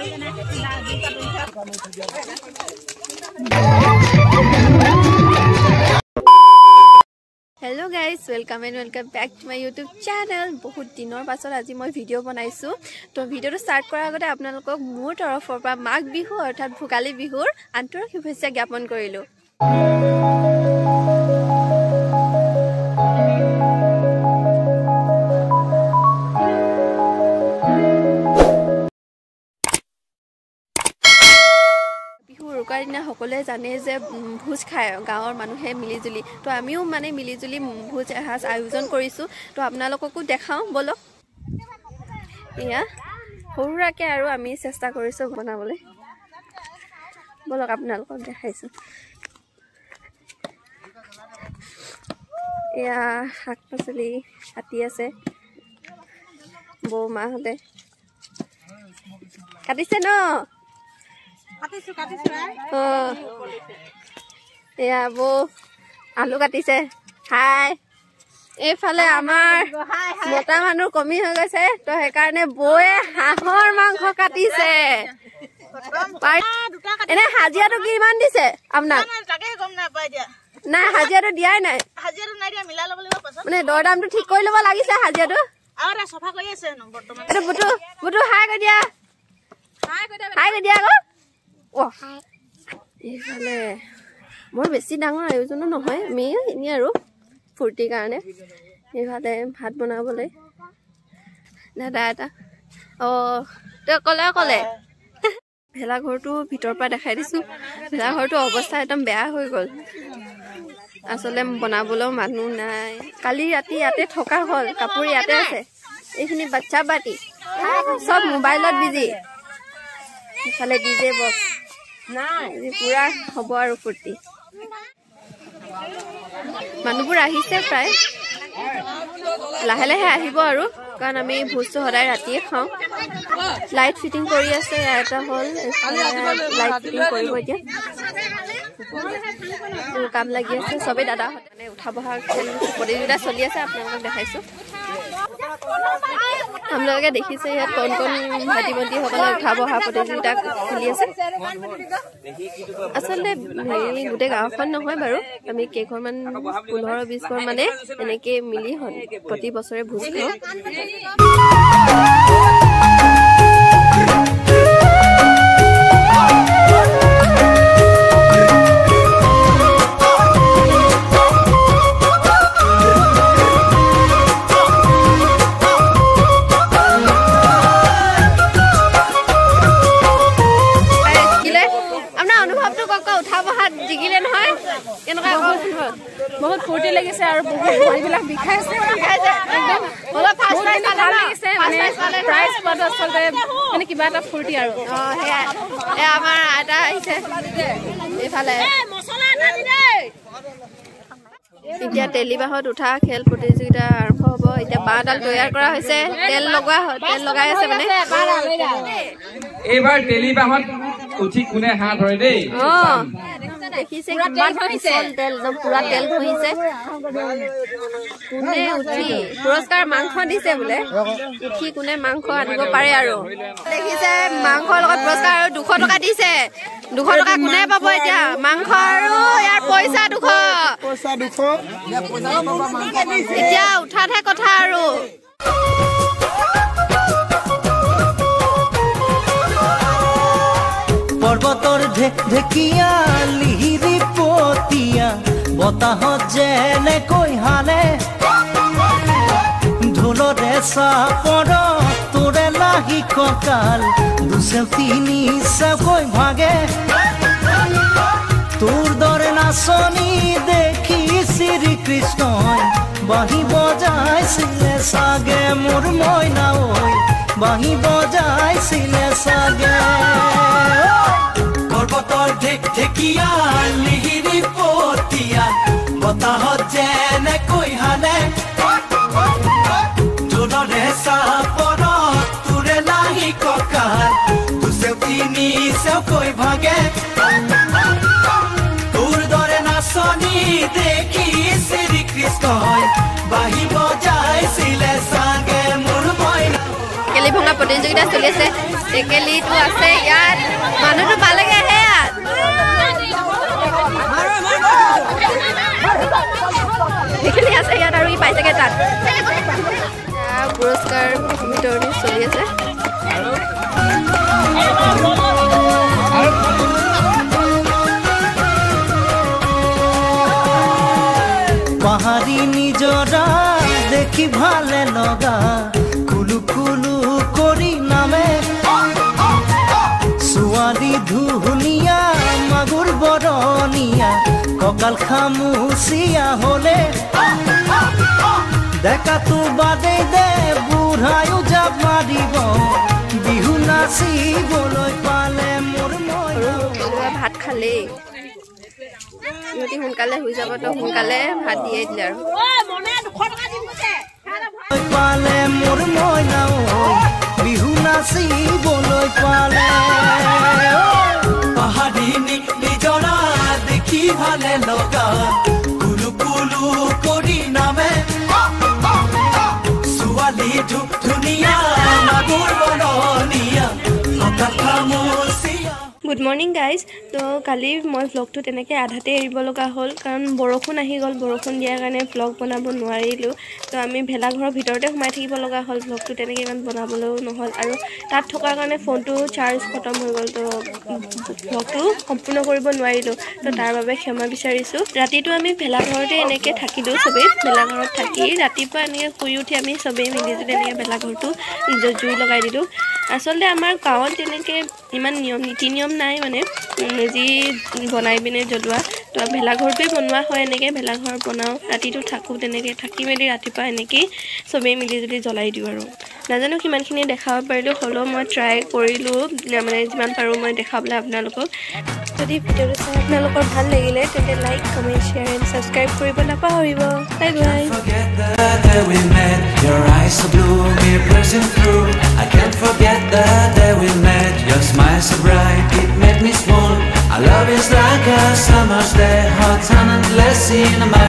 Hello guys, welcome and welcome back to my YouTube channel. বহুত দিনৰ পাছত আজি মই ভিডিঅ' বনাইছোঁ। তো ভিডিঅ'টো ষ্টাৰ্ট কৰাৰ আগতে আপোনালোকক মোৰ তৰফৰ পৰা মাঘ বিহু অৰ্থাৎ ভোগালী বিহুৰ আন্তৰিক শুভেচ্ছা জ্ঞাপন কৰিলোঁ। উৰুকাৰ দিনা সকলোৱে জানে যে ভোজ খায় গাঁৱৰ মানুহে মিলিজুলি, তো আমিও মানে মিলিজুলি ভোজ এসাঁজ আয়োজন কৰিছোঁ। তো আপোনালোককো দেখাওঁ ব'লক। এয়া সৰু সুৰাকৈ আৰু আমি চেষ্টা কৰিছোঁ বনাবলৈ, ব'লক আপোনালোকক দেখাইছোঁ। এয়া শাক পাচলি কাটি আছে বৌ মাহঁতে, কাটিছে ন? এয়া বৌ আলু কাটিছে। হাই, এইফালে আমাৰ মতা মানুহ কমি হৈ গৈছে, তো সেইকাৰণে বৌয়ে হাঁহৰ মাংস কাটিছে। এনে হাজিৰাটো কিমান দিছে আপোনাক? নাই, হাজিৰাটো দিয়াই নাই, মানে দৰ দামটো ঠিক কৰি ল'ব লাগিছে। হাজিৰাটো বুটু বুটু হাই কৈ দিয়া, হাই কৈ দিয়া আকৌ। এইফালে বৰ বেছি ডাঙৰ আয়োজনো নহয়, আমি এনেই আৰু ফূৰ্তিৰ কাৰণে। এইফালে ভাত বনাবলৈ দাদা এটা, অঁ তেওঁ ক'লে ক'লে ভেলাঘৰটো ভিতৰৰ পৰা দেখাই দিছোঁ। ভেলাঘৰটোৰ অৱস্থা একদম বেয়া হৈ গ'ল, আচলতে বনাবলৈও মানুহ নাই। কালি ৰাতি ইয়াতে থকা হ'ল, কাপোৰ ইয়াতে আছে। এইখিনি বাচ্চা বাতি চব মোবাইলত বিজি। ইফালে ডিজে বক্স পুৰা হ'ব আৰু ফূৰ্তি। মানুহবোৰ আহিছে প্ৰায়, লাহে লাহে আহিব আৰু, কাৰণ আমি ভোজটো সদায় ৰাতিয়ে খাওঁ। লাইট ফিটিং কৰি আছে, এটা হ'ল লাইট ফিটিং কৰিব এতিয়া কাম লাগি আছে চবেই। দাদাহঁতে মানে উঠা বহা খেল প্ৰতিযোগিতা চলি আছে, আপোনালোকক দেখাইছোঁ। আপোনালোকে দেখিছে ইয়াত কণ কণ ভাইটি ভণ্টিসকলে উঠা বহা প্ৰতিযোগিতা খেলি আছে। আচলতে হেৰি গোটেই গাঁওখন নহয় বাৰু, আমি কেইঘৰমান 15-20 ঘৰ মানে এনেকে মিলি প্ৰতি বছৰে ভোজ খাওঁ। বহুত ফূৰ্তি লাগিছে আৰু বহুত ভৰিবিলাক বিষাইছে, প্ৰাইজ পোৱাটো আচলতে মানে কিবা এটা ফূৰ্তি আৰু। আমাৰ আইতা আহিছে এইফালে। এতিয়া তেলিবাহত উঠা খেল প্ৰতিযোগিতা আৰম্ভ হ'ব। এতিয়া বাঁহডাল তৈয়াৰ কৰা হৈছে, তেল লগোৱা, তেল লগাই আছে মানে। এইবাৰ তেলিবাহত উঠি কোনে হাঁহ ধৰে দেই। দেখিছে কিমান পিছল তেল, একদম পুৰা তেল ঘঁহিছে। কোনে উঠি পুৰস্কাৰ মাংস দিছে বোলে, উঠি কোনে মাংস আনিব পাৰে আৰু। দেখিছে মাংসৰ লগত পুৰস্কাৰ আৰু 200 টকা দিছে। 200 টকা কোনে পাব এতিয়া? মাংস আৰু ইয়াৰ পইচা 200। এতিয়া উঠাতহে কথা আৰু। পৰ্বতৰ ঢেকীয়া লিহিৰি পতীয়া বতাহত যেনেকৈ হালে, ঢোলৰে চাপৰ তোৰে লাহি কঁকাল দুচেও তিনি চেওকৈ ভাগে। তোৰ দৰে নাচনী দেখি শ্ৰীকৃষ্ণই বাঁহী বজাইছিলে চাগে, মোৰ মইনা ঐ বাঁহী বজাইছিলে চাগে। পৰ্বতৰ ঢেকীয়া লিহিৰি পতীয়া বতাহত যেনেকৈ হালে, ঢোলৰে চাপৰত তোৰে লাহি কঁকাল দুচেও তিনি চেওকৈ ভাগে। তোৰ দৰে নাচনী দেখি শ্ৰীকৃষ্ণই বাঁহী বজাইছিলে চাগে, মোৰ মইনা। কেলি ভঙা প্ৰতিযোগিতা প্ৰতিযোগিতা চলি আছে। টেকেলিটো আছে ইয়াত, মানুহটো পালেগে সেয়াত। টেকেলি আছে ইয়াত আৰু ই পাইছেগে তাত। পুৰস্কাৰ বিতৰণি চলি আছে। পাহাৰী নিজৰা দেখি ভালে লগা কুলু কুলু কৰি নামে, ছোৱালী ধুনীয়া মাগুৰ বৰণীয়া কঁকাল খামুচিয়া হলে, ডেকাটো বাদে দে বুঢ়ায়ো জাপ মাৰিব বিহু নাচিবলৈ পালে মোৰ মইনা। ভাত খালেই ইহঁতি সোনকালে শুই যাব, তো সোনকালে ভাত দিয়ে দিলে আৰু। পালে মোৰ মইনা বিহু নাচিবলৈ পালে। পাহাৰী নিজৰা দেখি ভালে লগা কুলু কুলু কৰি নামে, ছোৱালী ধুনীয়া মাগুৰ বৰণীয়া কঁকাল খামুচিয়া। Good morning guys. তো কালি মই ভ্লগটো তেনেকৈ আধাতে এৰিব লগা হ'ল, কাৰণ বৰষুণ আহি গ'ল। বৰষুণ দিয়াৰ কাৰণে ভ্লগ বনাব নোৱাৰিলোঁ। তো আমি ভেলাঘৰৰ ভিতৰতে সোমাই থাকিব লগা হ'ল, ভ্লগটো তেনেকৈ ইমান বনাবলৈও নহ'ল। আৰু তাত থকাৰ কাৰণে ফোনটো চাৰ্জ খতম হৈ গ'ল, তো ভ্লগটো সম্পূৰ্ণ কৰিব নোৱাৰিলোঁ। তো তাৰ বাবে ক্ষমা বিচাৰিছোঁ। ৰাতিটো আমি ভেলাঘৰতে এনেকৈ থাকিলোঁ, চবেই ভেলাঘৰত থাকি ৰাতিপুৱা এনেকৈ শুই উঠি আমি চবেই মিলিজুলি এনেকৈ ভেলাঘৰটো জুই লগাই দিলোঁ। আচলতে আমাৰ গাঁৱত তেনেকৈ ইমান নিয়ম নীতি নিয়ম নাই, মানে মেজি বনাই পিনে জ্বলোৱা। তো ভেলাঘৰটোৱে বনোৱা হয়, এনেকৈ ভেলাঘৰ বনাওঁ, ৰাতিটো থাকোঁ তেনেকৈ, থাকি মেলি ৰাতিপুৱা এনেকেই চবেই মিলিজুলি জ্বলাই দিওঁ। আৰু নাজানো কিমানখিনি দেখাব পাৰিলোঁ, হ'লেও মই ট্ৰাই কৰিলোঁ, মানে যিমান পাৰোঁ মই দেখাবলৈ আপোনালোকক। যদি ভিডিঅ'টো চাই আপোনালোকৰ ভাল লাগিলে তেন্তে like, comment, share and subscribe কৰিব নাপাহৰিব। Bye bye. Forget the day we met, your eyes so blue, me piercing through. I can't forget the day we met, your smile so bright, it made me swoon. Our love is like a summer's day, hot and endless in my